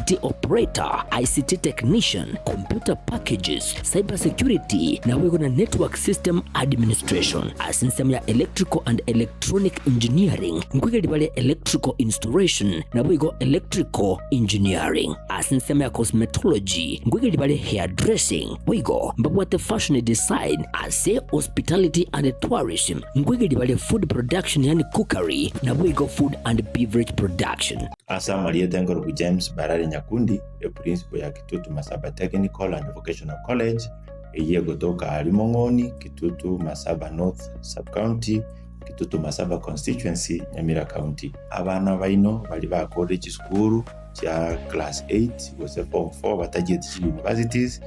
ICT operator, ICT technician, computer packages, cyber security, naboigo na network system administration. Ase ensemo ya electrical and electronic engineering, nkoigereria bare electrical installation naboigo electrical engineering. Ase ensemo ya cosmetology, nkoigereria bare hairdressing, boigo mbabwate fashion design. Ase hospitality and tourism, nkoigereria bare food production yaani cookery, naboigo food and beverage production. Ase amarieta enkorokwa James Barari Nyakundi, eprinciple ya Kitutu Masaba Technical and Vocational College, eyio egotoka aria Mong'oni, Kitutu Masaba North Sub-County, Kitutu Masaba Constituency, Nyamira County. Abana baino baria bakorire chisukuru chia class eight gose form four batachieti chi universities,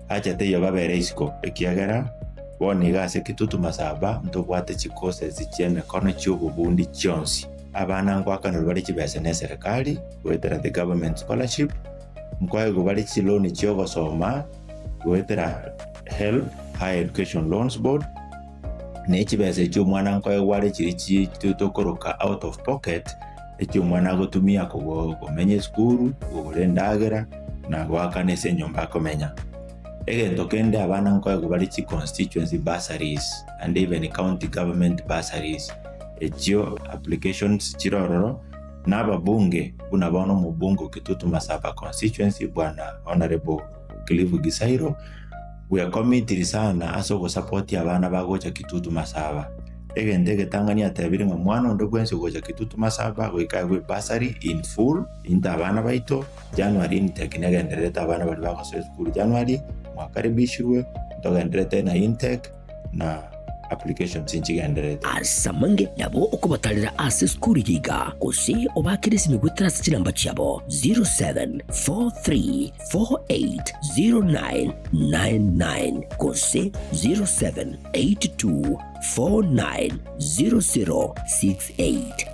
acha teiyo babere isiko ekiagera bono iga ase Kitutu Masaba ntobwate chi courses chia emekono chia obobundi chionsi. Abana ngoakanerwa bare chibesa ne eserekari goetera the government scholarship, nkoegwa bare chiloan chiogosoma goetera HELB, Higher Education Loans Board, ne chibesa echio omwana nkoegwa are chiria chi tokoroka out of pocket, echio omwana agotumia kogo komenya esukuru, kogora endagera, na goakana ase enyomba akomenya. Egento kende abana nkoegwa bare chi constituency bursaries and even county government bursaries, echio applications chire ororo, na ababunge buna bono omobunge o Kitutu Masaba constituency bwana Honourable Cliff Gisairo, bwekomitiri sana ase ogosupport abana bagocha Kitutu Masaba. Egento egetang'ani atebire ng'a mwana onde bwensi ogocha Kitutu Masaba goika aegwe ebursary in full, into abana baito, January intake negendererete abana baria bagosoa esukuru January, mwakaribishirwe, ntogendererete na intake na applications nchigendererete. Ase amange nabo okobatarera ase esukuru eye iga, gose obaakere esimi goetera ase chinamba chiabo 0743480999 gose 0782490068.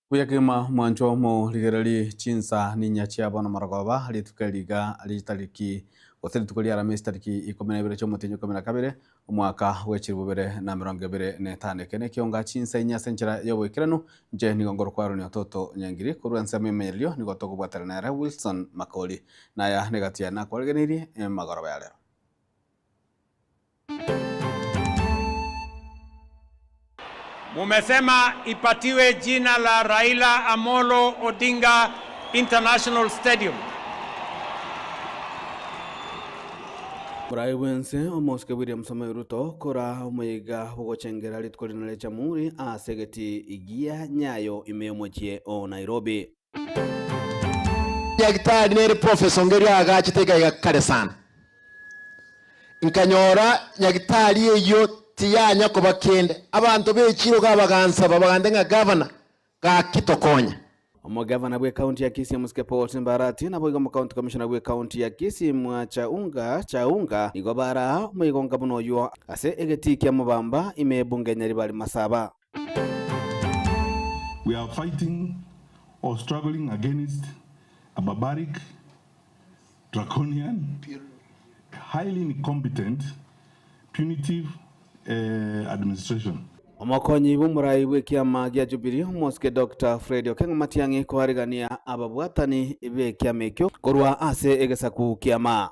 Buya kegima mwanchwa omorigererie chinsa ninya chia bono marogoba, rituko eri iga ritariki gose rituko ria Aramisi tariki ikomi na ibere chi'omotienyi ikomi na kabere, omwaka bw'echilifu bibere na emerongo ebere na etano. Eke nekionga chinsa inya ase enchera y'oboikeranu, inche nigo nkorokwa Aaron Ototo Nyangiri, korwa ensemo y'emenyererio nigo tokobwatana nere Wilson Makori. Naya negati yane nakwaregeneirie emagoroba ya rero. Mumesema ipatiwe jina la Raila Amolo Odinga International Stadium. Omorai bw'ense omosike William Samoei Ruto kora omoyega bw'ogochengera rituko rinene ria Jamhuri ase egetii gia Nyayo ime y'omochie o Nairobi. Nyagetari nere professor ngeria agachete igaiga kare sana. Nkanyora nyagetari eyio tiyanya koba kende. Abanto b'echiro iga bagansaba bagante ng'a gavana gaki tokonye. Omogavana bw'ecounty ya Kisii Omosike Paul Simbarati naboigo omocounty commissioner bw'ecounty ya Kisii Mwachaunga Chaunga nigo baraa omoigonga buna oyio ase egetii kia Mobamba ime ebunge Nyaribari Masaba. We are fighting or struggling against a barbaric, draconian, highly incompetent, punitive administration. Omokonyi bw'omorai bw'ekiama gia Jubilee, Omosike Doctor Fred Okengo Matiang'i koarigania ababwatani b'ekiama ekio korwa ase egesaku kiama.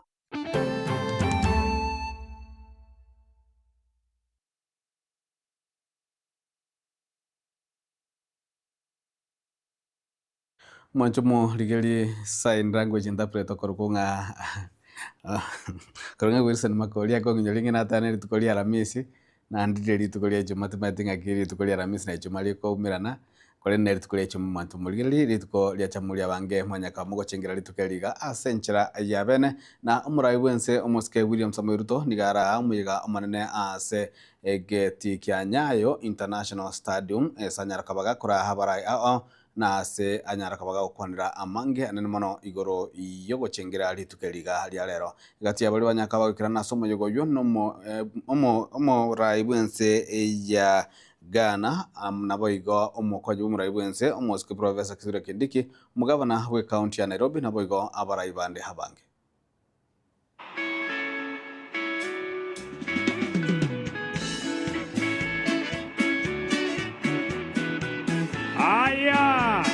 Mwanche omorigererie sign language interpreter okorokwa ng'a korwa ng'a Wilson Makori akong'inyora ng'a natane rituko ria Aramisi. Nandire rituko ria Ijumaa timanyeti ng'aki rituko ria Aramisi na Ijumaa rikoumerana, korende rituko ria Ijumaa mwanto morigererie rituko ria Jamhuri abange mwanyaka mogochengera rituko eri iga ase enchera ya bene. Na omorai bwense omosike William Samoei Ruto nigo araa omoyega omonene ase egeti kia Nyayo International Stadium ase anyara koba gakoraa abarai ao na ase anyara koba gagokwanera amange anene mono igoro y'ogochengera rituko eri iga ria rero. Egati ya baria banyaka bagoikerana ase omoyega oyio nomo omo omorai bw'ense ya Ghana, naboigo omokonyi bw'omorai bw'ense omosike Professor Kithure Kindiki, omogavana bw'ecounty ya Nairobi, naboigo abarai bande abange. Haya,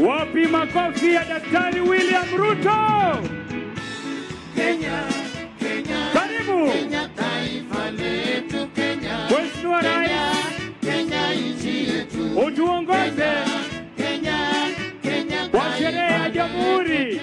wapi makofi ya Daktari William Ruto? Kenya, Kenya, Karibu Kenya taifa letu Kenya, Mheshimiwa Rais, Kenya nchi yetu, utuongoze Kenya, Kenya kwa sherehe ya taifa letu. Jamhuri.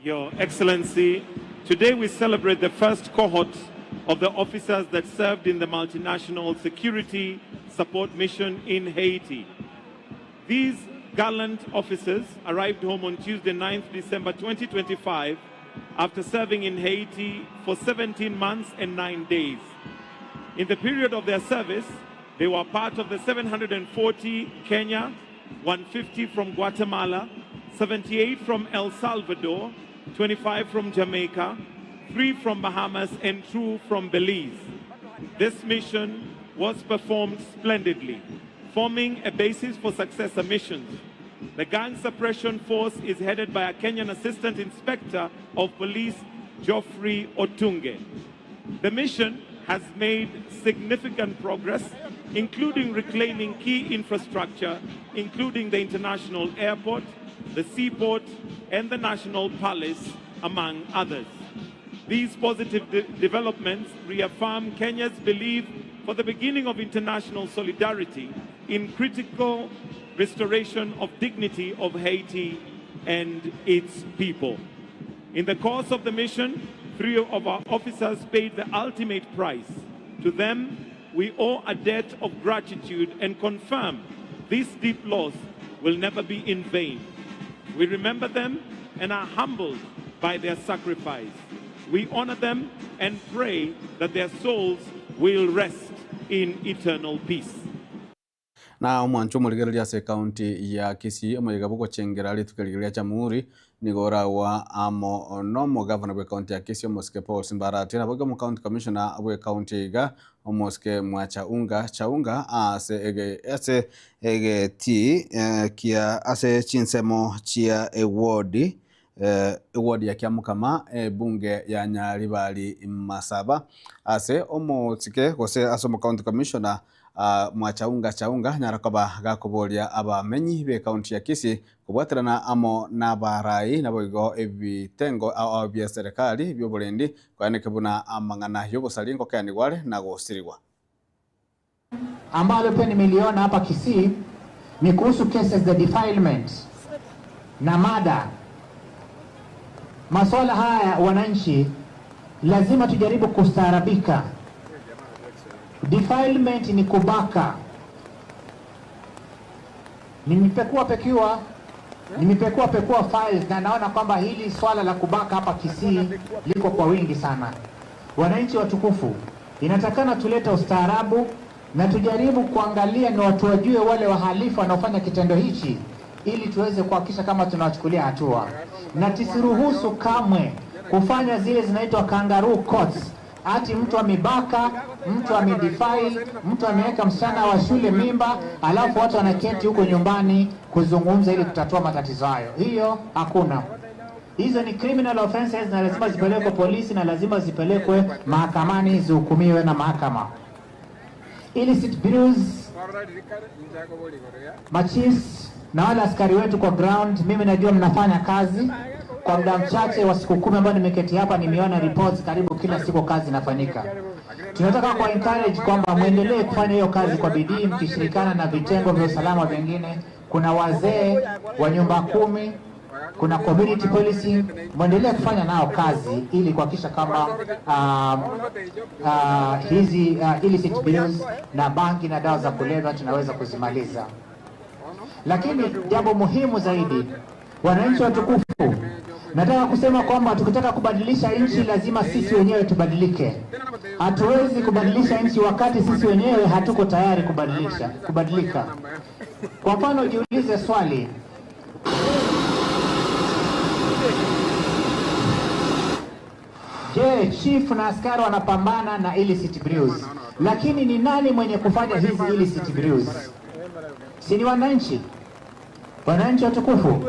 Your Excellency, today we celebrate the first cohort of the officers that served in the multinational security support mission in Haiti. These gallant officers arrived home on Tuesday, 9th December 2025, after serving in Haiti for 17 months and 9 days. In the period of their service, they were part of the 740 Kenya, 150 from Guatemala, 78 from El Salvador, 25 from Jamaica, 3 from Bahamas, and 2 from Belize. This mission was performed splendidly, forming a basis for successor missions. The gang suppression force is headed by a Kenyan assistant inspector of police, Geoffrey Otunge. The mission has made significant progress, including reclaiming key infrastructure, including the international airport, the seaport, and the national palace, among others. These positive developments reaffirm Kenya's belief for the beginning of international solidarity in critical restoration of dignity of Haiti and its people. In the course of the mission, 3 of our officers paid the ultimate price. To them, we owe a debt of gratitude and confirm this deep loss will never be in vain. We remember them and are humbled by their sacrifice. We honor them and pray that their souls will rest in eternal peace. Na omwancho omorigereria ase ekaunti ya Kisii omoyega bogochengera rituko riria ria Jamhuri nigo oragwa amo nomogavana bwa ekaunti ya Kisii omosike Paul Simbarati nabo iga omocounty commissioner bwa ekaunti iga omosike Mwachaunga Chaunga ase ege ase egeti kia ase chinsemo chia eward eward ya Kiamukama ebunge ya Nyaribari Masaba ase omosike gose ase omocounty commissioner Mwachaunga Chaunga nyarakoba gakoboria abamenyi be county ya Kisii kobwaterana amo n'abarai nabo igo ebitengo ao bya serikali by'oborendi kwaneke buna amang'ana y'obosari ngokeanigware na gosirigwa. Ambalo pia nimeliona hapa Kisii ni kuhusu cases za defilement na mada. Masuala haya wananchi lazima tujaribu kustaarabika. Defilement ni kubaka. Nimepekua pekua, nimepekua pekua files na naona kwamba hili swala la kubaka hapa Kisii liko kwa wingi sana. Wananchi watukufu, inatakana tulete ustaarabu na tujaribu kuangalia na watu wajue wale wahalifu wanaofanya kitendo hichi ili tuweze kuhakikisha kama tunawachukulia hatua, na tusiruhusu kamwe kufanya zile zinaitwa kangaroo courts. Ati mtu amebaka, mtu amedefile, mtu ameweka msichana wa shule mimba, alafu watu wanaketi huko nyumbani kuzungumza ili kutatua matatizo hayo. Hiyo hakuna. Hizo ni criminal offenses na lazima zipelekwe polisi na lazima zipelekwe mahakamani zihukumiwe na mahakama. Illicit brews, machiefs na wale askari wetu kwa ground, mimi najua mnafanya kazi kwa muda mchache wa siku 10 ambayo nimeketi hapa, nimeona reports karibu kila siku kazi inafanyika. Tunataka kwa encourage kwamba mwendelee kufanya hiyo kazi kwa bidii, mkishirikiana na vitengo vya usalama vingine. Kuna wazee wa nyumba 10, kuna community policing, mwendelee kufanya nao kazi ili kuhakikisha kwamba hizi illicit bills na bangi na dawa za kulevya tunaweza kuzimaliza. Lakini jambo muhimu zaidi, wananchi watukufu, nataka kusema kwamba tukitaka kubadilisha nchi lazima sisi wenyewe tubadilike. Hatuwezi kubadilisha nchi wakati sisi wenyewe hatuko tayari kubadilika. Kwa mfano, jiulize swali. Je, chief na askari wanapambana na illicit brews, lakini ni nani mwenye kufanya hizi illicit brews? Si ni wananchi? Wananchi watukufu,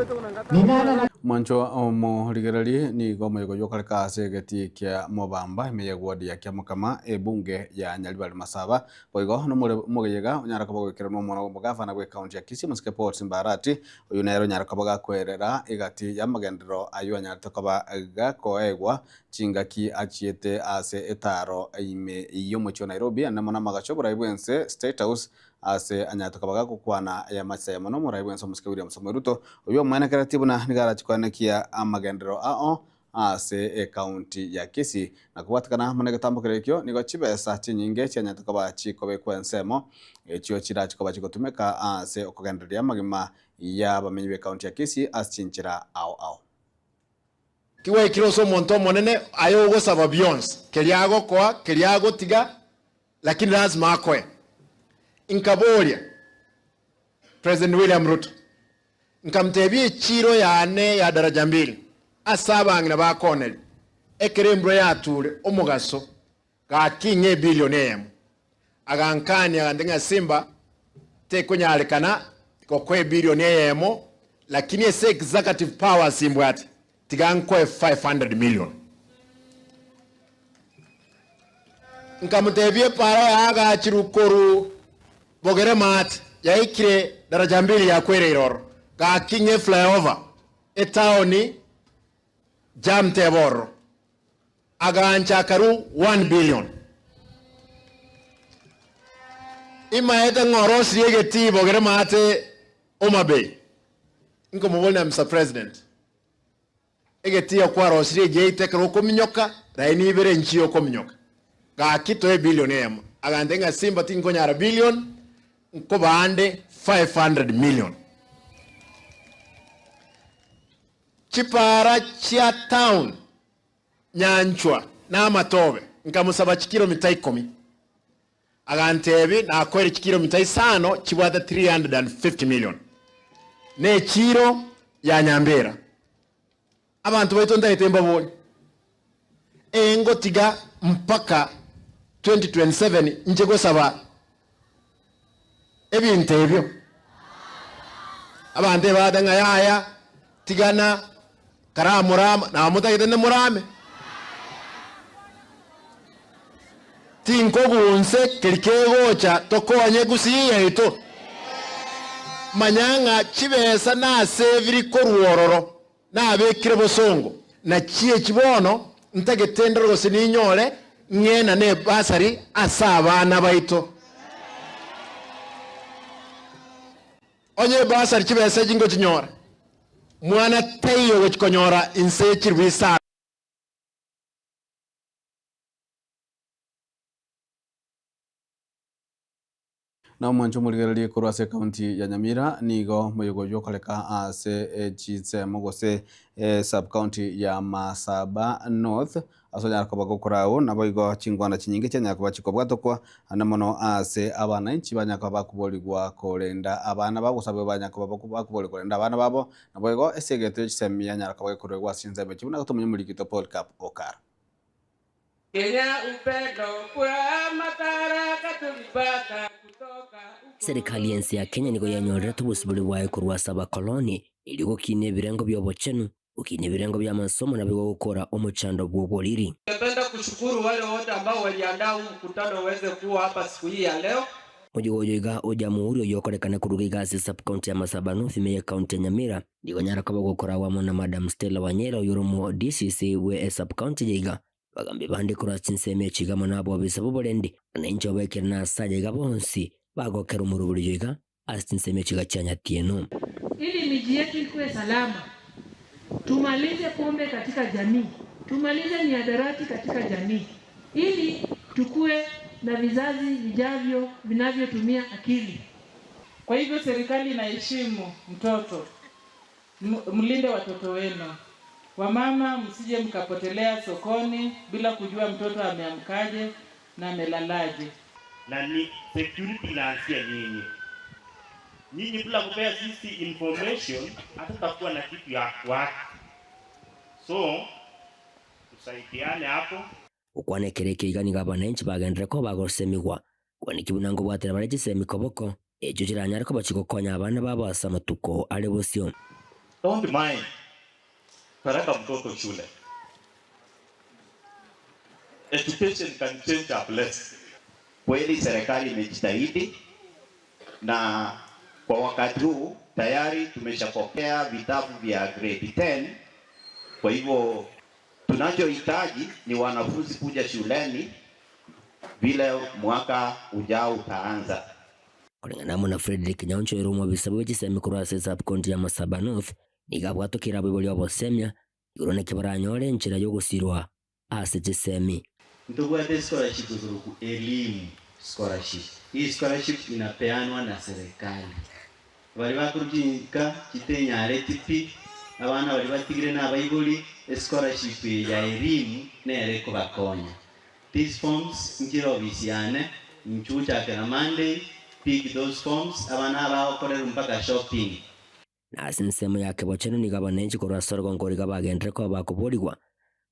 ni nani ana Mwancho omorigereri nigo moigo yokareka ase egeti kia mobamba emeye ward ya Kiamokama ebunge ya Nyaribari Masaba boigo nomogeyega onyara koba goikererwa omwana wa omogavana bwe county ya Kisii Mosike Paul Simbarati oyo nere onyara koba gakwerera egati ya magenderero ayo anyarete koba gakoegwa chingaki achiete ase etaro ime y'omochie wa Nairobi ande mono amagacho oborai bwense State House ase anyarete koba gagokwana ya masaya mono omorai bwense Omosike William Samoei Ruto oyo omwenekereti buna nigo arachikwanekia amagenderero ao ase ekaunti ya Kisii na kobwatekana mono egetambokero ekio nigo chibesa chinyinge chianyarete koba chikobekwa ensemo echio chirachikoba chigotumeka ase okogendereria amagima ya abamenyi b'ekaunti ya Kisii ase chinchera ao ao. Kiwekire ase omonto omonene aye ogosaba bionsi keria agokoa keria agotiga lakini lazima akoe. Nkaboria President William Ruto nkamtebia echiro yane ya daraja mbili ase abang'ina bakoneri ekere embura yature omogaso gakinga ebilioni eyemo agankania agante ng'a Simba tekonyarekana gokoa ebilioni eyemo lakini ase executive powers simbwate tiga nkoe 500 million. Nkamutebia epara yagachirukoru bogere mate yaikire daraja mbili ya kwere iroro gakinge flyover etaoni jam teboro agancha karu 1 billion. Imaete ng'oro siegeti bogere mate Homa Bay. Nkomobona Mr President egeti okwarosirie geite kero okominyoka raini ibere nchi okominyoka gakito e billion eyemo agante ng'a Simba tinkonyara billion nkobande 500 million. Chipara chia town Nyanchwa na Amatobe nkamusaba chikilomita 10 agantebi nakwere chikilomita 5 chibwate 350 million ne chiro ya Nyambera abantu baito ndaite mbabone engo tiga mpaka 2027 nje gosaba ebintu ebyo abantu badanga yaya tigana karamurama na mutagete ne murame tinkogunse kerikegocha tokonye gusiya ito manyanga chibesa na seviri koruororo nabekire bosongo na chie chibono ntagetendero gose ninyore ng'ena ne basari ase abana baito onye basari chibesa chingo chinyora mwana teiyo gochikonyora inse chirwisa. Na omwancho omorigererie korwa ase ekaunti ya Nyamira nigo moyogo yokoreka ase chisemo gose sub county ya Masaba North ase onyara koba gokorao nabo igo chingwana chinyinge chianyara koba chikobwatokwa ande mono ase abananchi banyara koba bakoborigwa korenda abana babo gose abwo banyara koba bakoborigwa korenda abana babo nabo igo ase egeto chisemi yanyara koba gekorerwa ase chinsemo echi buna gotomanya omorikito Paul Cap Okara. Kenya upendo furaha madaraka tulipata kutoka Serikali yense ya Kenya nigo yanyorera tobosibore bwaye korwa ase abakoloni eri gokina ebirengo bya obochenu Gokinia ebirengo bi'amasomo nabo gokora omochando bw'oboriri. Ningependa kushukuru wale wote ambao waliandaa huu mkutano uweze kuwa hapa siku hii ya leo. Omochie oyo iga o Jamhuri oyio okorekana koruga iga ase sub-county ya Masaba North ime ye county ya Nyamira, nigo onyara koba ogokoragwa amo na Madam Stella Wanyera oyio ore omo DCC bwe esub-county eye iga. Abagambi bande korwa ase chinsemo echi iga amo nabobisa b'oborendi, na inche obaikere na ase aya iga bonsi bagokera omorobori oyo iga ase chinsemo echi iga chia Nyatieno. Ili miji yetu ikuwe salama, tumalize pombe katika jamii, tumalize mihadarati katika jamii, ili tukue na vizazi vijavyo vinavyotumia akili. Kwa hivyo serikali inaheshimu mtoto, mlinde watoto wenu. Wamama, msije mkapotelea sokoni bila kujua mtoto ameamkaje na amelalaje. Na ni security inaanzia nyinyi. Nyinyi bila kupea sisi information hatutakuwa na kitu ya kuact. So tusaidiane hapo. Gokwana ekero eke iga nigo abananchi bagenderere koba bagosemigwa, kwaniki buna nkobwatera bare chisemi koboko, echio chiranyare koba chigokonya abana babo ase amatuko are bosio. Don't mind. Peleka mtoto shule. Education can change a place. Kweli serikali imejitahidi na kwa wakati huu tayari tumeshapokea vitabu vya grade 10. Kwa hivyo tunachohitaji ni wanafunzi kuja shuleni vile mwaka ujao utaanza. Koreng'ana amo na Fredrick Nyaoncho ere omobisa bwe chisemi korwa ase sub-county ya Masaba North, nigo abwatokire abaibori obosemia igoro naki baranyore enchera y'ogosirwa ase chisemi. Ntobwate scholarship kuruku elimu scholarship. Hii scholarship inapeanwa na serikali. Bari bakurujinka chitenyare tipi abana bari batigire na abaibori scholarship ya elimu nere kubakonya. These forms nkiro ofisi yane nchuchakera Monday pick those forms abana abakorera mpaka shopping. Na ase ensemo ya kebochenu nigo abananchi korwa ase orogongo riga bagenderere koba bakoborigwa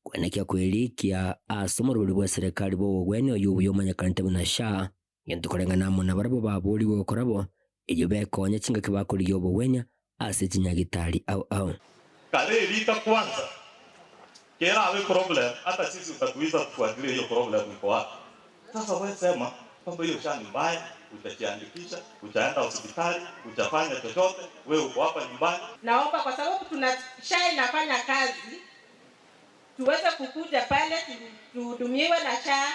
kwenekia kwerikia ase omoroberi bwa eserekari bwa obogwenia oyio obuya omanyekanete buna SHA, egento koreng'ana amo nabarabwo baborigwe gokora bo, erio bekonye chingaki bakorigia obogwenia ase chinyagitari ao ao. Kare vita kwanza kera awe problem, hata sisi utatuiza tufuatilie hiyo problem iko wapi. Sasa wewe sema kwamba hiyo SHA ni mbaya, utajiandikisha, utaenda hospitali, utafanya chochote, wewe uko hapa nyumbani. Naomba kwa sababu tuna SHA inafanya kazi, tuweze kukuja pale tuhudumiwe na SHA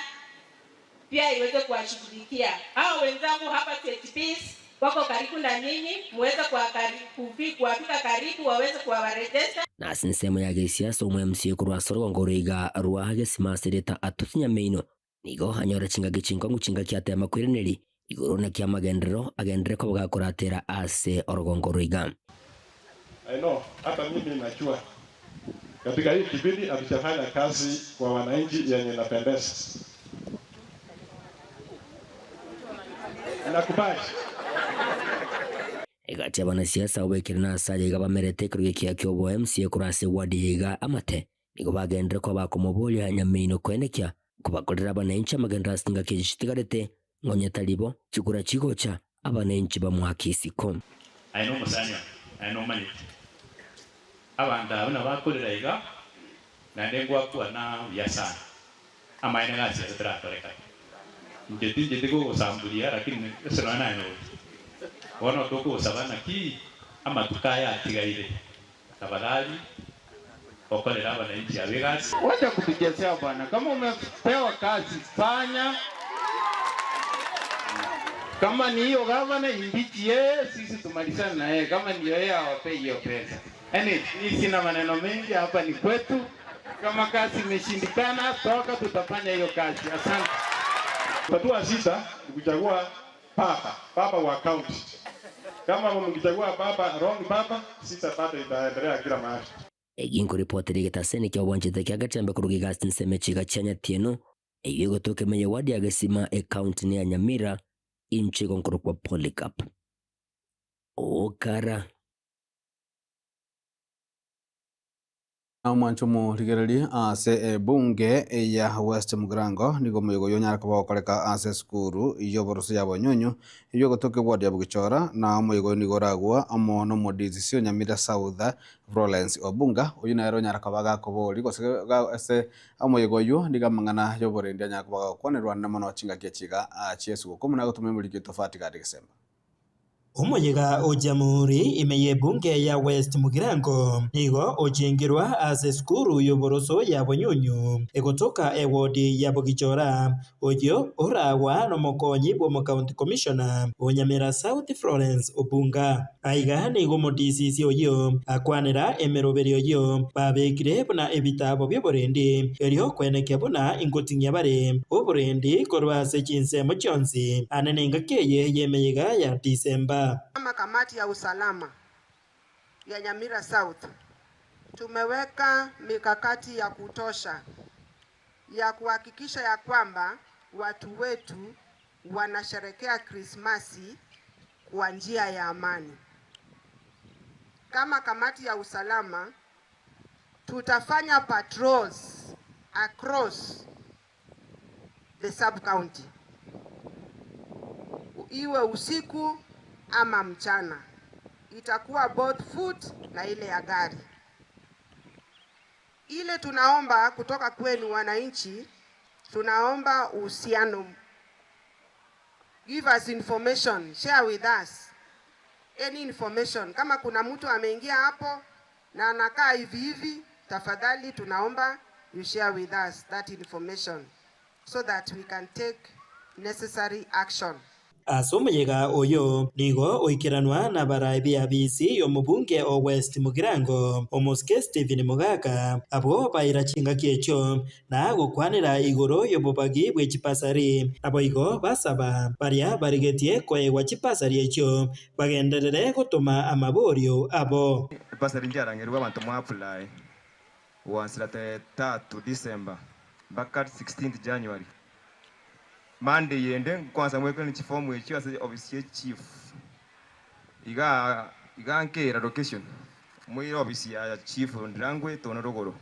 pia iweze kuwashughulikia. Hao wenzangu hapa CHPs wako karibu na nyinyi, muweze kuwafika karibu waweze kuwarejesha. Na ase ensemo ya gesiasa omo MCA korwa ase orogongo roiga rwa gesimasereta atusinya meino nigo anyore chingaki chinkong'u chingaki atema kwereneri igoro naki amagenderero agenderere koba gakoratera ase orogongo roiga. I know, hata mimi najua katika hii kipindi hatujafanya kazi kwa wananchi yenye inapendeza. Nakubali. Egati abanasiasa obekire na ase iga bamerete ekero gekia kia obo MCA korwa ase ward iga amate nigo bagenderere koba bakomoboria nyameino kwenekia kobakorera abananchi amagenderero ase chingaki echi chitigarete ng'onye tari bo chikura chigocha abananchi bamwaka isiko. Aye no omosanyo, aye no omanyete. Abanto abo nabakorera iga, naende ngwakwana buya sana. Amaene gasi ase terakorekana. Inche tincheti kogosamburia, lakini ase nonya naye nogocha. Bono tokogosaba naki amatuko aya atigaire. Tafadhali okorera abananchi abe gasi. Wacha kutuchezea bwana. Kama umepewa kazi fanya. Kama ni hiyo gavana imbichi yeye, sisi tumalizane na yeye. Kama ni yeye awape hiyo pesa. Yaani mimi sina maneno mengi, hapa ni kwetu. Kama kazi imeshindikana, toka tutafanya hiyo kazi. Asante. Hatua sita ni kuchagua baba, baba wa county. Kama mkichagua baba wrong baba, sita bado itaendelea kila mahali. Egi nkoripotera egetaseni kia obwanchete kia Gatembe koruga egasi nseme chiga chia Nyatieno eywo egotoka emenye ward ya Gesima ecounty ne ya Nyamira inche igonkorokwa Polycarp Okara. Omwancho omorigereria ase ebunge ya West Mugirango nigo omoyega oyio onyare koba ogokoreka ase esukuru y'oboroso ya Bonyunyu eyio egotoka eward ya Bogichora na omoyega oyio nigo oragwa amo na omodisisi o Nyamira South Florence Obunga oyio nere onyare koba gakoboria gose ase omoyega oyio nigo amang'ana y'oborendi anyare koba gagokwanerwa naende mono chingaki echi iga chi'esuguku buna agotoma emoriki tofauti gadi gesemba. Omoyega o Jamhuri ime y'ebunge ya West Mugirango nigo ochingirwa ase esukuru y'oboroso ya Bonyunyu egotoka ewodi ya Bogichora, oyio oragwa nomokonyi bw'omocounty commissioner o Nyamira South Florence Obunga. Aiga nigo omodisisi oyio akwanera emeroberio eyio babekire buna ebitabo bi'oborendi, erio kwenekia buna ingoting'ia bare oborendi korwa ase chinsemo chionsi, ane nengaki eye y'emeyega ya Disemba. Kama kamati ya usalama ya Nyamira South tumeweka mikakati ya kutosha ya kuhakikisha ya kwamba watu wetu wanasherekea Krismasi kwa njia ya amani. Kama kamati ya usalama tutafanya patrols across the sub county, iwe usiku ama mchana, itakuwa both foot na ile ya gari. Ile tunaomba kutoka kwenu wananchi, tunaomba uhusiano. Give us information, share with us any information. Kama kuna mtu ameingia hapo na anakaa hivi hivi, tafadhali tunaomba you share with us that information so that we can take necessary action. Ase omoyega oyo nigo oikeranwa nabarai b'eabisi y'omobunge o West Mugirango, Omosike Stephen Mogaka, abwo baira chingaki echio na gokwanera igoro y'obobagi bwe chipasari. Naboigo basaba baria barigetie koegwa chipasari echio bagenderere gotoma amaborio abo. Ebasari nchiarangerigwe abanto mwa apply goansera tarehe tatu December mpaka 16th January. Monday ende nkwansa mwekane chifomu echio ase ofisi ye chief igaa igaa nkera location moire ofisi ya chief Ndirangwe Tono Rogoro.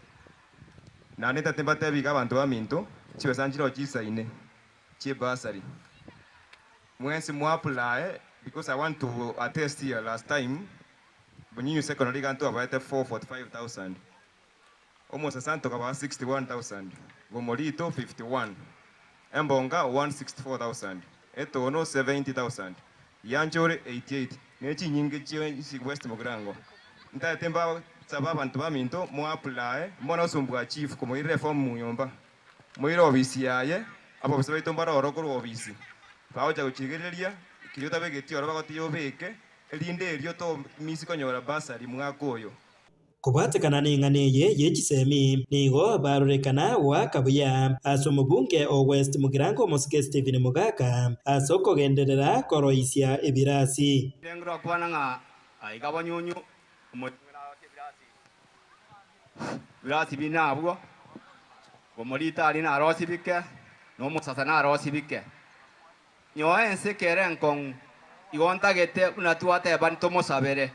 Naende ntagete mbatebi iga abanto baminto chibesa nchireo chisaine chie bursary mwensi mwa apply because I want to attest here last time Bunyinyu secondary iga ntwabaete 445,000 Omosasa ntokabaa 61,000, Bomorito 51, Embonga 164,000, Etono 70,000, Yanchore 88, ne chinyinge chionsi West Mugirango. Ntagete mbasabe abanto baminto mo apply mbono osumbua chief komoirera eform monyomba, moire ofisi yaye, abobisa baito mbare ororo korwa ofisi, bagocha gochigereria keria otabegeti ororo bagotiga obeke, erinde erio to miss konyora bursary mwaka oyo. Kobwatekana neng'ana eye ye chisemi, nigo barorekana goaka buya ase omobunge o West Mugirango Omosike Stephen Mogaka ase okogenderera koroisia ebirasi. Nengera okwana ng'a aiga bonyunyu omochie narosie ebirasi, ebirasi bine abwo, omorito aria narosie bike, na omosasa narosie bike. Nyowe ense kere enkong'u, igo ntagete buna twateba ntomosabere.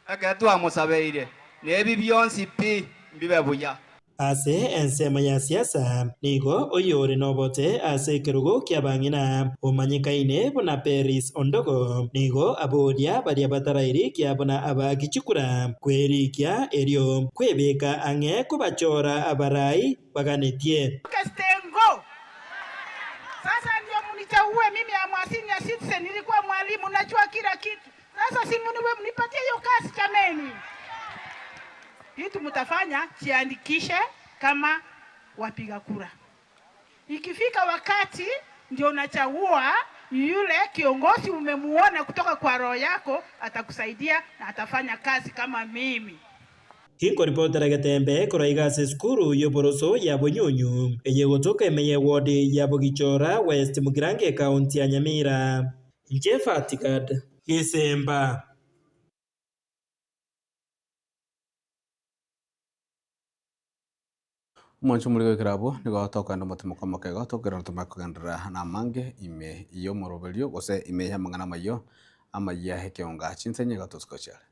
Ekero twamosabeire, nebi bionsi pi mbibe buya. Ase ensemo ya siasa, nigo oyore nobote ase ekerogo ki'abang'ina, omanyekaine buna Peris Ondogo, nigo aboria baria batarairikia buna abaaki chikura kwerikia erio kwebeka ang'e kobachora abarai baganetie. Stengo. Sasa ndio mnichague mimi am a senior citizen, nilikuwa mwalimu najua kila kitu. Sasa si mniwe mnipatie hiyo kazi jameni. Kitu mtafanya jiandikishe kama wapiga kura. Ikifika wakati ndio unachagua yule kiongozi umemuona kutoka kwa roho yako, atakusaidia na atafanya kazi kama mimi. Inkoripotera Getembe korwa iga ase esukuru y'oboroso ya Bonyunyu, eye gotoka ime y'ewodi ya Bogichora West Mugirango ekaunti ya Nyamira. Inche Fatigad Gesemba. Omwancho omoriko goikera abwo nigo tokoenda omotimoko omokego tokerora tomanye kogenderera namange ime y'omoroberio gose ime y'amang'ana amayio amayia ekeonga chinsenyi igo tosikochiare.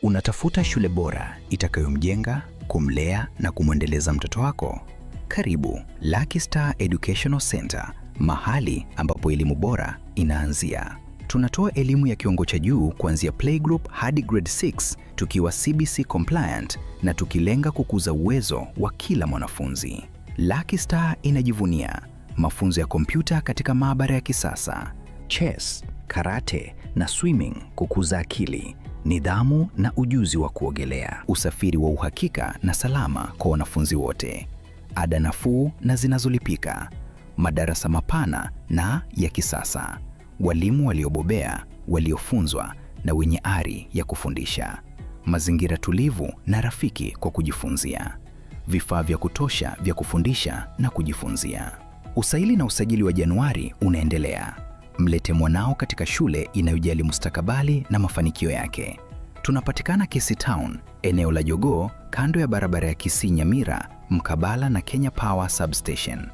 Unatafuta shule bora itakayomjenga, kumlea na kumwendeleza mtoto wako? Karibu Lucky Star Educational Center, mahali ambapo elimu bora inaanzia. Tunatoa elimu ya kiwango cha juu kuanzia playgroup hadi grade 6 tukiwa CBC compliant na tukilenga kukuza uwezo wa kila mwanafunzi. Lucky Star inajivunia mafunzo ya kompyuta katika maabara ya kisasa, chess, karate na swimming kukuza akili, nidhamu na ujuzi wa kuogelea, usafiri wa uhakika na salama kwa wanafunzi wote, ada nafuu na zinazolipika, madarasa mapana na ya kisasa, walimu waliobobea, waliofunzwa na wenye ari ya kufundisha, mazingira tulivu na rafiki kwa kujifunzia, vifaa vya kutosha vya kufundisha na kujifunzia. Usaili na usajili wa Januari unaendelea. Mlete mwanao katika shule inayojali mustakabali na mafanikio yake. Tunapatikana Kisii Town, eneo la Jogoo, kando ya barabara ya Kisii Nyamira, mkabala na Kenya Power Substation.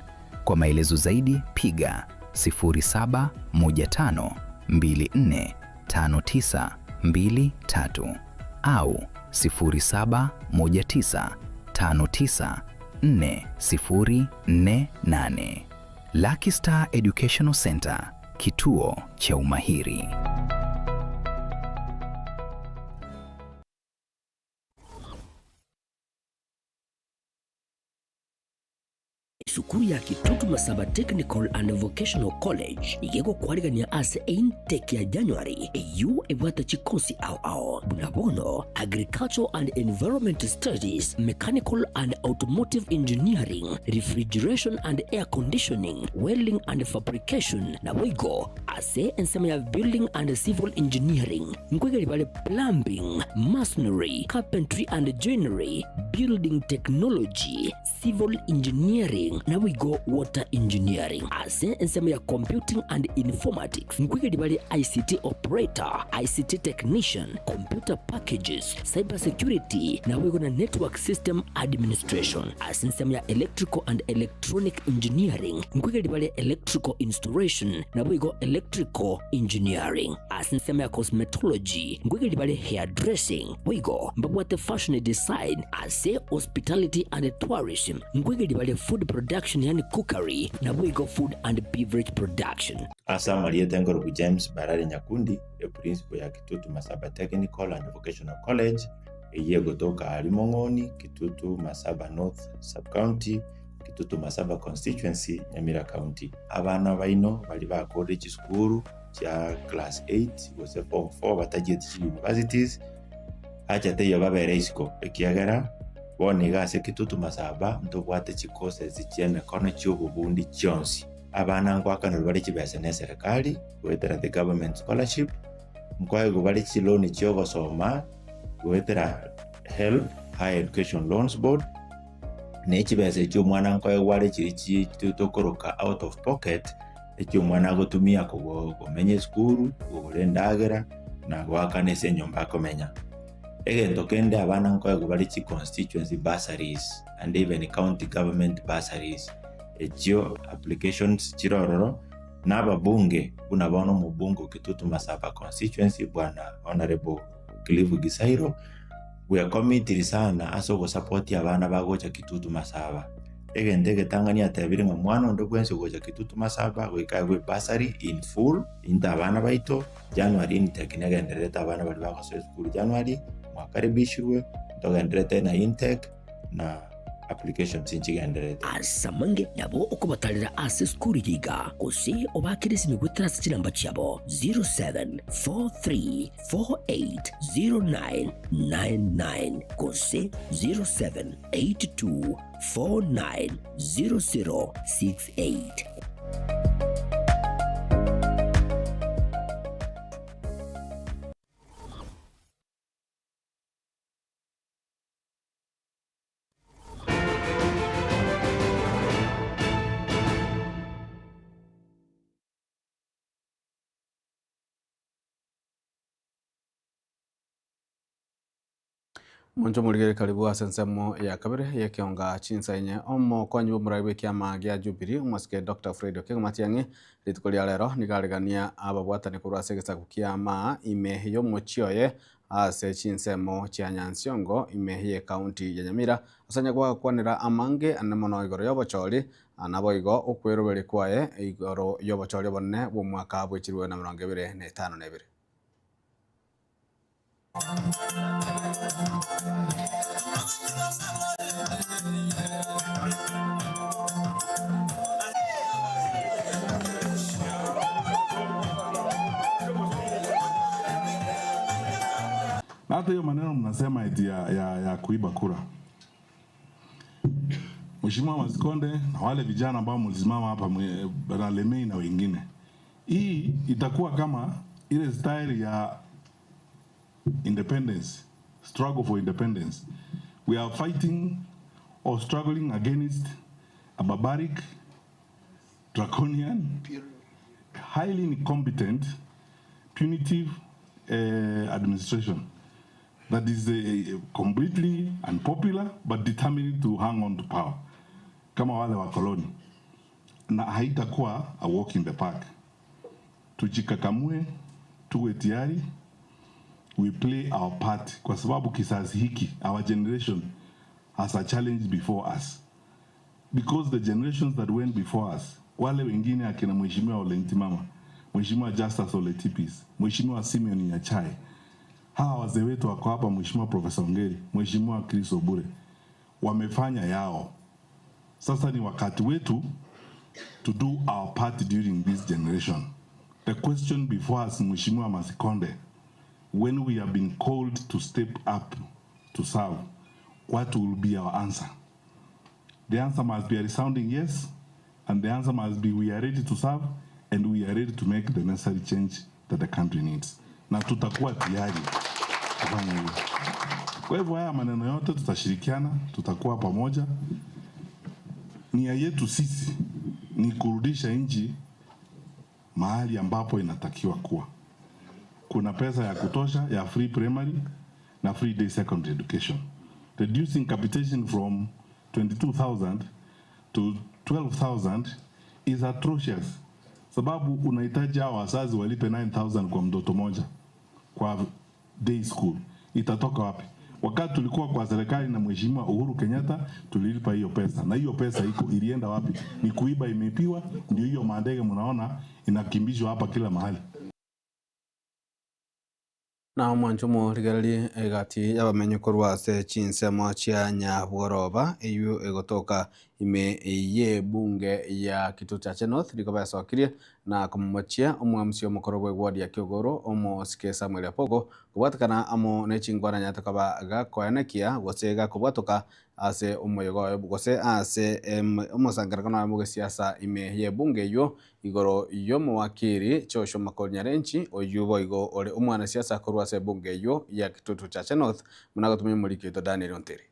Kwa maelezo zaidi piga 0715245923 au 0719594048. Lucky Star Educational Center, kituo cha umahiri. Sukuru ya Kitutu Masaba Technical and Vocational College igego kwarigania ase intake ya January eyu ebwate chikosi ao ao buna bono Agricultural and Environment Studies, Mechanical and Automotive Engineering, Refrigeration and Air Conditioning, Welding and Fabrication na boigo ase ensemo ya Building and Civil Engineering nkwegeri bale Plumbing, Masonry, Carpentry and Joinery, Building Technology, Civil Engineering na boigo Water Engineering ase ensemo ya Computing and Informatics nkwegeri bale ICT Operator, ICT Technician, Computer Packages, Cyber Security na boigo na Network System Administration ase ensemo ya Electrical and Electronic Engineering nkwegeri bale Electrical Installation na boigo Electrical Engineering ase ensemo ya Cosmetology nkwegeri bale Hairdressing boigo mbabwate Fashion Design ase Hospitality and Tourism nkwegeri bale Food Production yani Cookery na boigo Food and Beverage Production. Ase amarieta nkoruku James Barare Nyakundi, eprincipal ya Kitutu Masaba Technical and Vocational College, eyio egotoka aria Mong'oni, Kitutu Masaba North Sub-County, Kitutu Masaba Constituency, Nyamira County. Abana baino baria bakorire chisukuru chia class 8 gose form 4 batachieti chi universities, acha teiyo babere isiko ekiagera bono iga ase Kitutu Masaba ntobwate chicourses chia emikono chia obobundi chionsi. Abana nkwakanirwe bare chibesa na eserekari goetera the government scholarship, nkwaegwa bare chiloan chia ogosoma goetera HELB, Higher Education Loans Board, na echibesa echio omwana nkoegwa are chiri chi tokoroka out of pocket, echio omwana agotumia komenya esukuru, kogora endagera, na goakana ase enyomba akomenya. Egento kende abana nkoegwa bare chi constituency bursaries and even county government bursaries. Echio applications chirororo na ababunge buna bono omobunge o Kitutu Masaba constituency bwana Honorable Cliff Gisairo bwekomitiri sana ase ogosupport abana bagocha Kitutu Masaba. Egento egetang'ani atebire ng'a mwana onde bwensi ogocha Kitutu Masaba goika aegwe bursary in full into abana baito January intake negendererete abana baria bagosoa esukuru January mwakaribishirwe ntogenderete na intake na applications nchigendererete. Asamange nabo okobatarera ase esukuru eye iga, gose obakere esimi goetera ase chinamba chiabo 0743480999 gose 0782490068. Omonto omorigeri karibu ase ensemo ya kabere y'ekeonga chinsa inye omokonyi bw'omorai bw'ekiama gia Jubilee omosike Dr. Fred Okengo Matiang'i rituko ria rero nigo aregania ababwatani korwa ase egesaku kia maa ime y'omochie oye ase chinsemo chia Nyansiongo ime y'Ekaunti ya Nyamira ase onye gwakwanera amange ane mono igoro y'obochori naboigo okweroberia kwaye igoro y'obochori obonene bw'omwaka bw'echirwe na 2052. Na hata hiyo maneno mnasema eti ya kuiba kura, Mheshimiwa Masikonde na wale vijana ambao mlisimama hapa na Lemei na wengine, hii itakuwa kama ile style ya independence, struggle for independence. We are fighting or struggling against a barbaric, draconian, highly incompetent, punitive administration that is completely unpopular but determined to hang on to power kama wale wa koloni, na haitakuwa a walk in the park. Tujikakamue, tuwe tayari, we play our part, kwa sababu kizazi hiki, our generation has a challenge before us, because the generations that went before us, wale wengine akina Mheshimiwa Ole Ntimama, Mheshimiwa Justus Ole Tipis, Mheshimiwa Simeon Nyachae, hawa wazee wetu wako hapa, Mheshimiwa Profesa Ongeri, Mheshimiwa Chris Obure, wamefanya yao. Sasa ni wakati wetu to do our part during this generation. The question before us, Mheshimiwa Masikonde, when we have been called to step up to serve, what will be our answer? The answer must be a resounding yes, and the answer must be we are ready to serve and we are ready to make the necessary change that the country needs. Na tutakuwa tayari kufanya hivyo. Kwa hivyo haya maneno yote tutashirikiana, tutakuwa pamoja. Nia yetu sisi ni kurudisha nchi mahali ambapo inatakiwa kuwa. Kuna pesa ya kutosha ya free primary na free day secondary education. Reducing capitation from 22,000 to 12,000 is atrocious. Sababu unahitaji hao wazazi walipe 9,000 kwa mtoto moja kwa day school. Itatoka wapi? Wakati tulikuwa kwa serikali na Mheshimiwa Uhuru Kenyatta tulilipa hiyo pesa, na hiyo pesa iko ilienda wapi? Ni kuiba, imeibiwa. Ndio hiyo mandege mnaona inakimbizwa hapa kila mahali. Na omwancho omorigereria egati y'abamenyi korwa ase chinsemo chia Nyabworoba eywo egotoka ime y'ebunge ya Kitutu Chache North nigo besokirie na komomochia omwamusi omokoro bwa eward ya Kiogoro omosike Samuel Apoko kobwatekana amo na echingwana nyatokaba gakoenekia gose gakobwatoka ase omoyega oyo gose ase omosangererekano oyo bwa ime y'ebunge eywo igoro y'omowakiri Joshua Makori Nyarenchi oywo boigo ore omwanasiasa korwa ase ebunge eywo ya Kitutu Chache North muna gotumia omoriki oito Daniel Ontiri.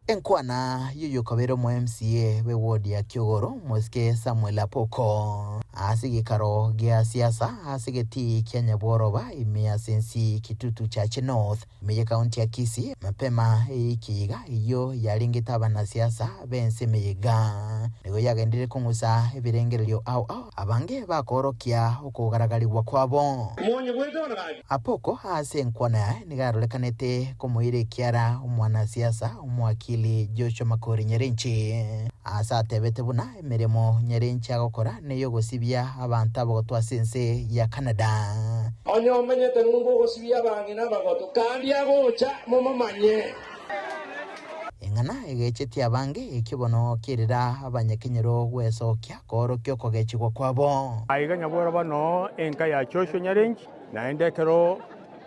Enkwana yoyokabere omo MCA bwe ward ya Kiogoro Mosike Samuel Apoko ase gekaro gia siasa ase getii kia Nyabworoba ime ase ensi Kitutu Chache North ime ye county ya Kisii mapema eikiiga eywo yarengete abanasiasa bense emeyega nigo yagendire kong'usa ebirengererio ao ao abange bakorokia okogaragarigwa kwabo. Apoko ase enkwana yaye nigo arorekanete komoira ekiara omwanasiasa omwakili Joshua Makori Nyarenchi ase atebete buna emirimo Nyarenchi agokora niyo ogosibia abanto abagotu ase ense ya Canada. Onye omenyete ng'umbu ogosibia abang'ina abagotu kandi agocha momomanye. Eng'ana egechetie abange ekibono kirira abanyakenyero gwesokia koorokia okogechigwa kwabo. Aiga Nyabworoba no enka ya Joshua Nyarenchi naende ekero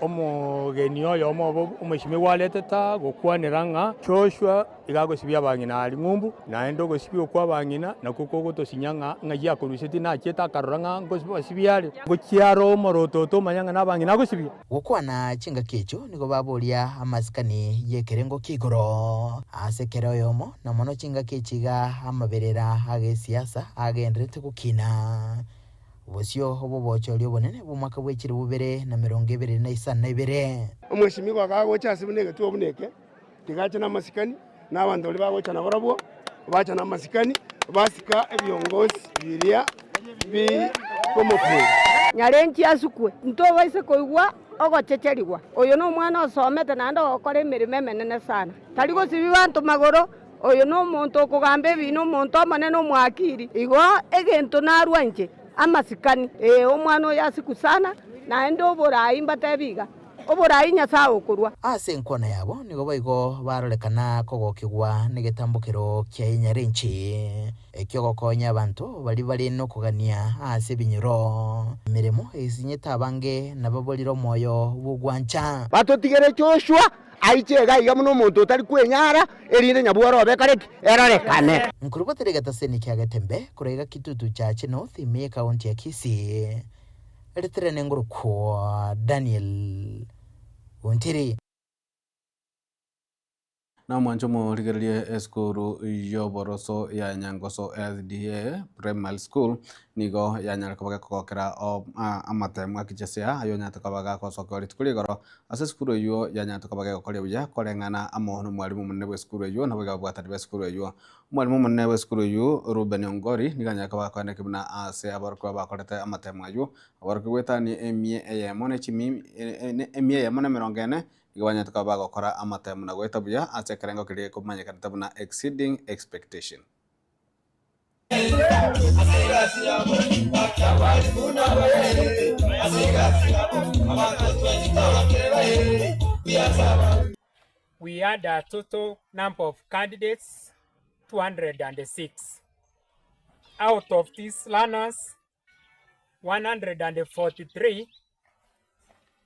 omogeni oyo omobo omweshimiwa areteta gokwanera ng'a Joshua iga agosibia abang'ina ari ng'umbu naende ogosibia okwa abang'ina nakwo kogotosinya ng'a ng'ai akoruseti nachiete akarora ng'a ngosibia are gochiaro omorototo omanya ng'a na abang'ina agosibia. Gokwana chingaki echio nigo baboria amasikani y'ekerengo kia igoro ase ekero oyomo na mono chingaki echiga amaberera agesiasa agenderete gokina. Bosio obobochori obonene bw'omwaka bwa 2025. Omweshimiwa agagocha ase buna egetuo buna eke tigacha na amasikani na abanto baria bagocha nabo barabwo bacha na amasikani basika ebiongozi biria bikomopinga. Nyarenchi asukwe ntobaise koigwa ogochecherigwa. Oyo nomwana osomete naende ogokora emeremo emenene sana. Tari gosibia banto magoro, oyo nomonto okogamba ebiina, omonto omonene omwakiri. Igo egento narwa inche, amasikani. Ee, omwana oyo asikwe sana, naende oborai mbatebi iga, oborai Nyasae okorua. Ase enkwana yabo nigo boigo barorekana kogokigwa negetambokero kia enyarenchi, eki'ogokonya abanto baria bare nokogania ase ebinyoro. Emeremo esinyete abange nababorire omoyo bw'ogwancha. Batotigere Joshua aiche iga iga buna omonto otari kwenyara, erinde nyabworo obe kare ki? Erorekane. Nkorubatera egetaseni kia Getembe korwa iga Kitutu Chache North ime y'ekaunti ya Kisii. Ritere nengorokwo Daniel Ontiri. Namwanche omorigererie esukuru y'oboroso ya Nyangoso SDA Primary School nigo yanyare koba gekogokera amatemu a KJSEA ayio onyarete koba gagosokewa rituko ria igoro ase esukuru eyio yanyarete koba gegokoria buya koreng'ana amo nomwalimu omonene bw'esukuru eyio naboigo ababwatani b'esukuru eyio. Omwalimu omonene bw'esukuru eyio Reuben Ongori nigo anyare koba gakoeneki buna ase aborokigwa bakorete amatemu ayio aborokigwa goetania emia eyemo ne chimi emia eyemo na emerongo ene Nigo banyarete koba bagokora amatemo na goeta buya ase ekerengo keria gekomanyekanete buna exceeding expectation. We had a total number of candidates 206. Out of these learners, 143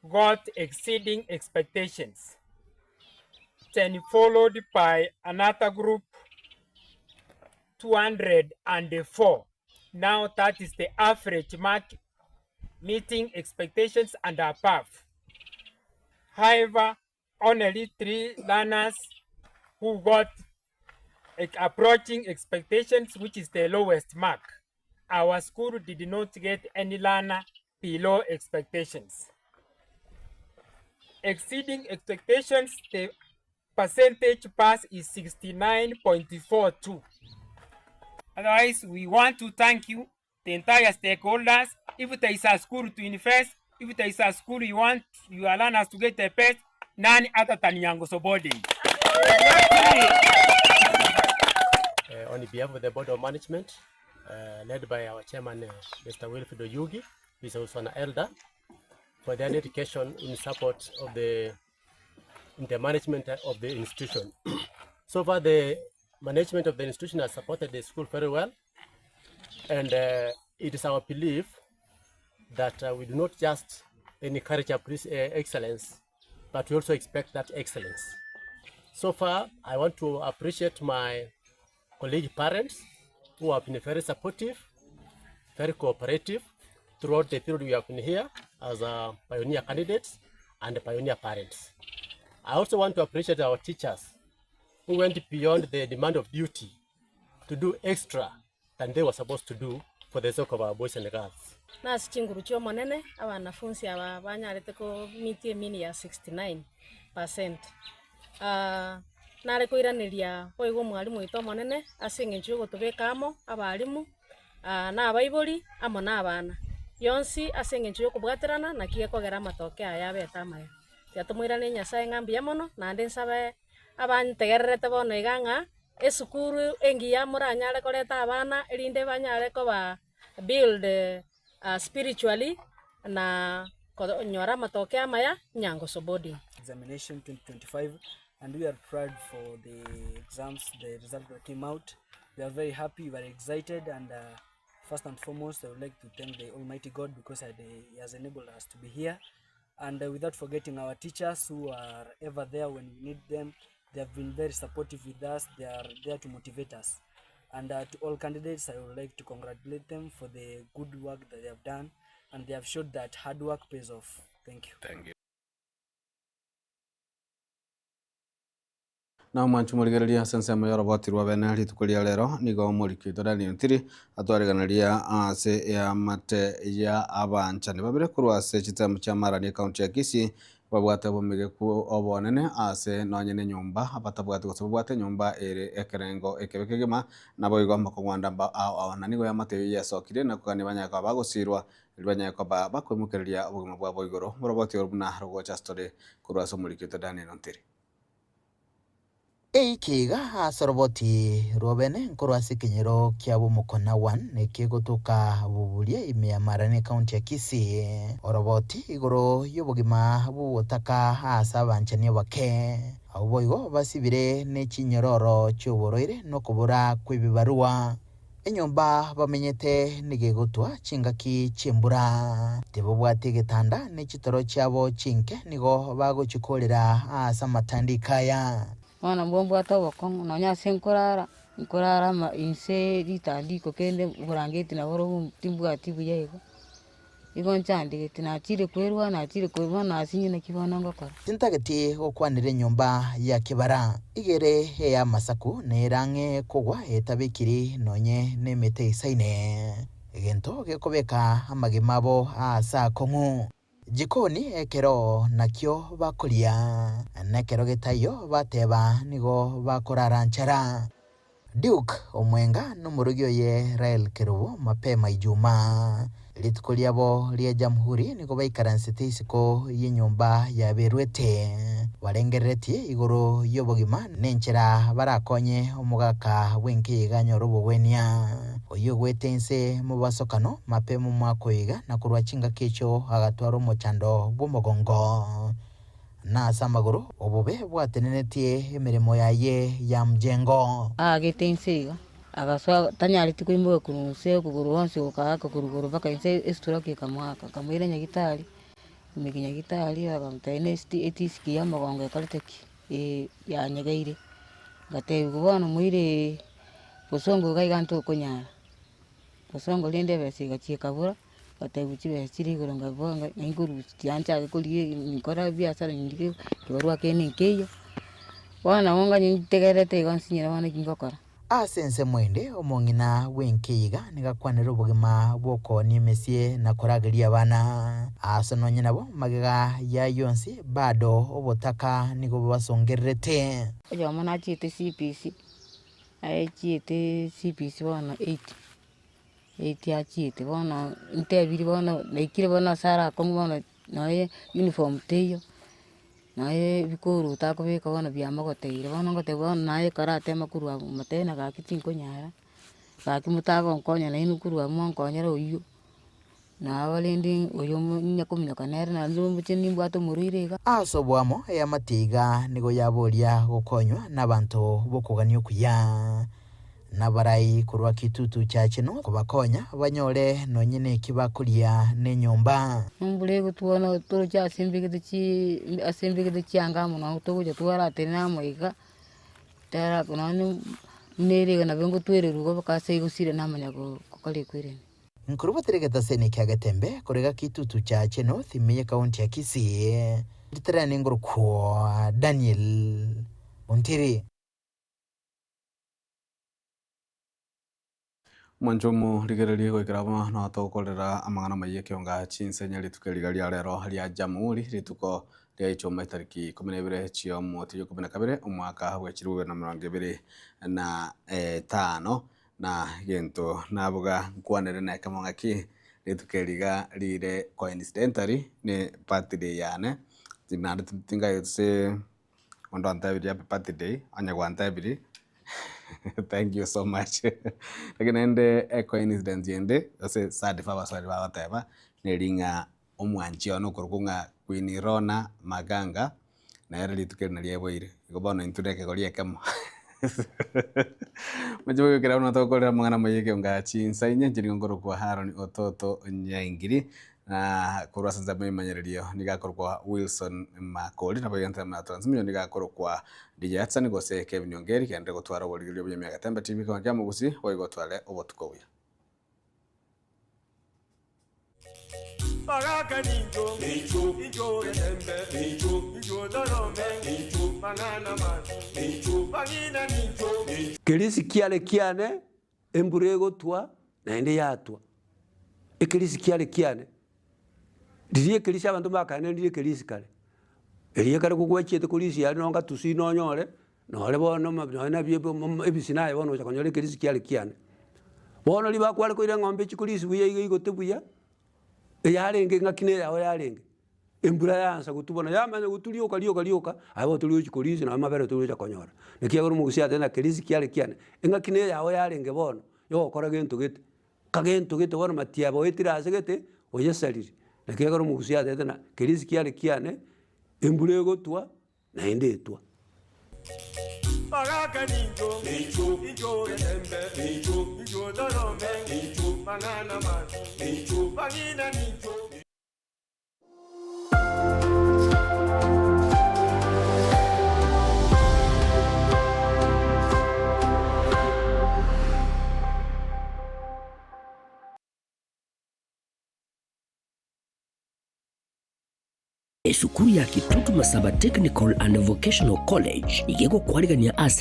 got exceeding expectations, then followed by another group 204. Now that is the average mark meeting expectations and above. However, only three learners who got approaching expectations, which is the lowest mark. Our school did not get any learner below expectations. Exceeding expectations, the percentage pass is 69.42. Otherwise, we want to thank you, the entire stakeholders. If there is a school to invest, if there is a school you want your learners to get the best, none other than Nyangoso Boarding. On behalf of the Board of Management, led by our chairman, Mr. Wilfred Oyugi, who is also an elder, for their dedication in support of the, in the management of the institution. So far, the management of the institution has supported the school very well, and it is our belief that we do not just encourage excellence, but we also expect that excellence. So far, I want to appreciate my colleague parents who have been very supportive, very cooperative throughout the period we have been here as pioneer candidates and pioneer parents. I also want to appreciate our teachers who went beyond the demand of duty to do extra than they were supposed to do for the sake of our boys and girls. Nase chinguru chi'Omonene abanafunsi aba banyarete komitia emini ya 69 percent. Nare koiraneria boigo omwalimu oito omonene ase eng'encho yogotobeka amo abalimu na abaibori amo na abana. Yonsi ase eng'encho yokobwaterana naki gekogera amatoke aya abete amaya. Tiga tomoiranerie Nyasaye ng'a mbuya mono naende nsabe abantegererete bono iga ng'a esukuru engiya moranyare koreta abana erinde banyare koba build spiritually na konyora amatoke amaya Nyangoso boarding. Examination 2025, and we are proud for the exams, the result that came out. We are very happy, we are excited, and first and foremost, I would like to thank the Almighty God because He has enabled us to be here. And without forgetting our teachers who are ever there when we need them. They have been very supportive with us. They are there to motivate us. And to all candidates, I would like to congratulate them for the good work that they have done. And they have showed that hard work pays off. Thank you. Thank you. Na omwanchi omorigereria ase ensemo y'oroboti rwa bene rituko ria rero nigo omoriki oito Daniel Ntiri atwareganeria ase eamate ya abanchani babere korwa ase chinsemo chia Marani ecounty ya Kisii. Babwate obomigeku obonene ase nonye nenyomba, batabwati gose babwate enyomba ere ekerengo ekebe kegima, naboigo amakong'wanda mba ao ao. Na nigo eamate eyio yesokire na kogania banyare koba bagosiirwa, erio banyare koba bakoimokereria obogima bwabo igoro. Moroboti oro buna rogocha ase tore korwa ase omoriki oito Daniel Ontiri. Eiki iga ase oroboti rw'obene nkorwa ase ekenyoro kia Bomokona 1 ekegotoka Buburia ime ya Marani ekaunti ya Kisii. Oroboti igoro y'obogima bw'obotaka ase abanchani abake. Abwo boigo basibire ne chinyororo chi'oborwaire na okobora kw'ebibarua. Enyomba bamenyete nigo egotwa chingaki chi'embura. Tibabwati egetanda, ne chitoro chiabo chinke nigo bagochikorera ase amatandiko aya. Bono mbwo mbwate obokong'u, nonya ase nkorara, nkorara ama inse ritandiko kende oborangeti naborobwo timbwati buya igo. Igo nchandegete, nachire kwerwa, nachire kwerwa, nasinywe naki bono ngokora. Tintageti gokwanera enyomba ya kebara. Iga ere ey'amasaku, na ere ang'e kogwa etabekiri nonye nemete eisaine. Egento gekobeka amagima abo aase akong'u. Jikoni ekero nakio bakoria, na ekero getaiyo bateba nigo bakorara nchara. Duke Omwenga nomorogi oye Rael Kerubo mapema Ijumaa. Rituko riabo ria Jamhuri nigo baikaransete isiko y'enyomba yaberwete, barengereretie igoro y'obogima nenchera barakonye omogaka bw'enka anyore obogwenia. Oyio ogwete inse mobasokano mapema omwaka oyo iga na korwa chingaki echio agatwara omochando bw'omogongo. Na ase amagoro obobe bwatenenetie emeremo yaye ya mjengo. Aagete inse iga, agasoa tanyareti koimoka korwa inse okogoro gwonsi gokaaka korwa igoro mpaka inse estroke ekamoaka. Akamoira nyagitari, ime nyagitari bakamotebia na esti etisiki ya omogongo ekorete ki? Yanyegeire. Ngatebigwa bono moire bosongo iga iga ntokonyara, bosongo rende ebesa egachia ekabora. Ngatebwa chibesa chire igoro nkaboa ng'a ng'ai nkorusia tianchake korigia nkore ebiasara ndike ekebarua kende nkeiyo, bono nabo nganye ntegererete igo nsinyire bono eki ngokora. Ase ensemo ende, omong'ina bw'enka eyeiga nigo akwanera obogima bw'okoonia emesie na korageria abana. Ase nonye nabo, magega y'ayio onsi, bado obotaka nigo bobasongererete. Oyomo nachiete CBC, aye chiete CBC bono 80. Etiachiete bono ntebirie bono naikire bono ase arakong'u bono nonya uniform teiyo, nonya ebikoroto akobeka bono biamogoteire bono ngotebiwa bono naye ekero atema korwa abwo motebie ng'a gaki tinkonyara, gaki motagonkonya nainwe korwa abwo monkonyere oywo, nabo rende oyo onya kominyoka nere naende mboche nimbwate omorwaire iga. Ase oboamo eamate iga nigo yaboria gokonywa nabanto b'okogania okuya. Nabarai korwa Kitutu Chachenu kobakonya banyore nonye neki bakoria nenyomba. Embura egotwana toroche ase mbegete chi ase mbegete chianga amo nabo togocha twaratenena amo iga, tara nonye buna ere iga nabo ngotwererwa igo mpaka ase egosira namanya gokora ekwerende. Nkorubatera egetaseni kia Getembe korega Kitutu Chache North ime y'ekaunti ya Kisii, ritarani ngorokwa Daniel Ontiri. Mwanche omorigererie goikera bono notokorera amang'ana amayia ekionga chinsenya rituko eriga ria rero ria Jamhuri rituko ria ichuma etariki ikomi na ibere chi'omotienyi o ikomi na kabere omwaka bwe chilifu bibere na emerongo ebere na etano na egento naboga nkwanere na ekemo ng'aki rituko eriga rire coincidentally ne birthday yane naende tingaeti Onde antebirie happy birthday, onye gwantebirie thank you so much. Lakini naende ecoincidence ende ase sadifa abaswahili bagoteba, neri ng'a omwanchi one okorokwa ng'a Queen Rona Maganga, nere rituko eri nario aiboire. Igo bono intwe na ekegori ekemo. Moche moigwe buna togokorera amang'ana amaya ekeonga chinsa inye, inche nigo nkorokwa Haron Ototo Nyaingiri. Na korwa ase ensemo y'ememanyererio nigo akorokwa Wilson Makori, nabo iga ensemo ya transmission nigo akorokwa DJ Hudson gose Kevin Ongeri, genderera gotwara oborigereria obuya ime ya Getembe TV ekeombe kia Omogusii, boigo otware obotuko obuya. Bagaka nincho, incho Getembe, incho Torome, mang'ana mabi, bang'ina nincho. Kerisi kiare kiane Embura egotwa, naende yatwa. Ekerisi kiare kiane, riria ekerisi abanto mbakaenenire ekerisi kare. Erio ekero kogwachiete korisia aria nonga tusi nonyore, nore bono ma nonye na bie ebisi naye bono ocha konyora ekerisi kiare kiane. Bono ribaga kware koira eng'ombe echi korisia buya iga igote buya, eyarenge eng'aki na eyao yarenge, embura yaansa gotwa bono yamanya gotwa rioka rioka rioka, aye bono tori gochi korisia nonye amabere tori gocha konyora. Naki ekero omogusii ateba ng'a kerisi kiare kiane, eng'aki na eyao yarenge bono, yogokora gento gete. Kagento gete bono matiaba oetire ase gete, oyesarire. Naki ekero omogusii atebete ng'a kerisi kiare kiane, embura egotwa, naende etwa. Bagaka nincho, incho getembe, incho torome, mang'ana mabi, bang'ina nincho. Esukuru ya Kitutu Masaba Technical and Vocational College nigo egokwarigania ase.